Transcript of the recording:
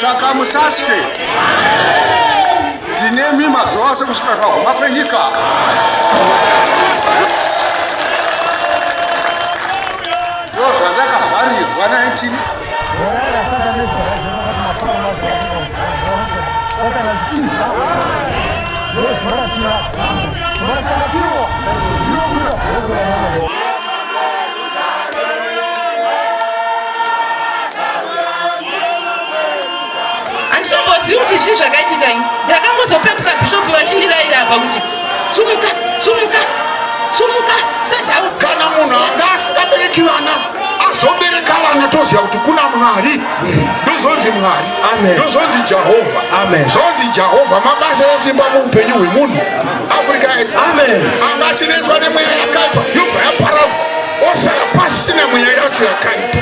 Saka musatye, ndinemi mazuva ose kusvika paguma kwenyika. Ndozvandakazvarirwa 19 Handitombozivi kuti zvii zvakaitika ini. Ndakangozopepuka bhishopi vachindirayira apa kuti sumuka, sumuka, sumuka, usadaro. Kana munhu anga asingabereki vana azobereka vana toziva kuti kuna Mwari. Ndozonzi Mwari. Ndozonzi Jehovha. Zvonzi Jehovha mabasa esimba muupenyu hwemunhu. Africa yedu. Anga achinetswa nemweya yakaipa yobva yaparadzwa osara pasina mweya yacho yakaipa.